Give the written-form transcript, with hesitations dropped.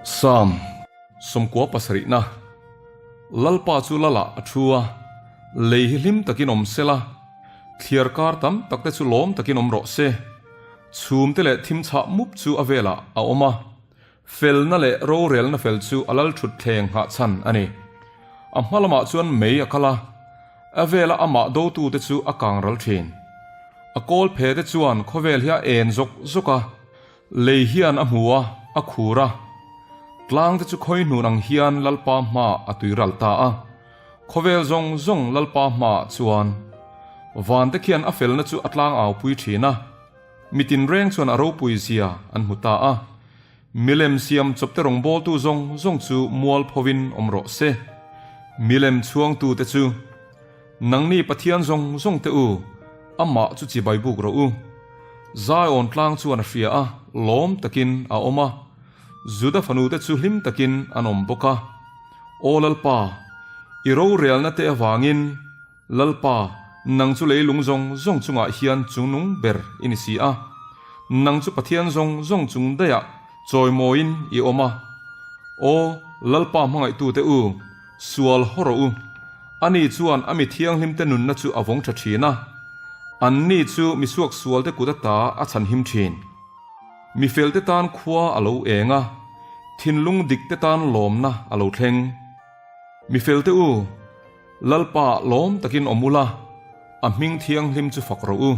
Psalm 77 Lalpa chu Lalah a thu a, lei hi hlim takin awm sela, thliar kar tam takte chu lawm takin awm rawh se. Chhumte leh thim chhah mup chu a velah a awm a, felna leh rorelna fel chu a lal thut thleng nghah chhan a ni. A hma lamah chuan mei a kal a, a vela amah dotute chu a kang ral thin. A kawl phe te chuan khawvel hi a en zawk zawk a, lei hian a hmu a, a khur a. Tlang te chu khawi hnun ang hian Lalpa hmaah a tui ral ta a, khawvel zawng zawng Lalpa hmaah chuan van te khian a felna chu a tlang au pui thin a, mi tinreng chuan a ropui zia an hmu ta a. Milem siam chawpte rawngbawltu zawng zawng chu mual phovin awm rawh se. Milem chhuangtute chu, Nangni Pathian zawng zawng te u, amah chu chibai buk rawh u. Zion tlang chuan a hria a, lawm takin a awm a, Juda fanute chu hlim takin an awm bawk a. Aw Lalpa, i rorelna te avangin, Lalpa, nang chu leilung zawng zawng chungah hian chungnung ber i ni si a. Nang chu Pathian zawng zawng chung daihah chawimawiin i awm a. Aw, Lalpa hmangaihtute u, sual haw rawh u. Ani chuan a mi thianghlimte nunna chu a vawng tha thin a, anni chu mi suaksualte kut ata a chhanhim thin. Mi felte tan khua a lo eng a, thinlung dikte tan lawmna a lo thleng. Mi felte u, Lalpa lawm takin awm ula, a hming thianghlim chu fak rawh u.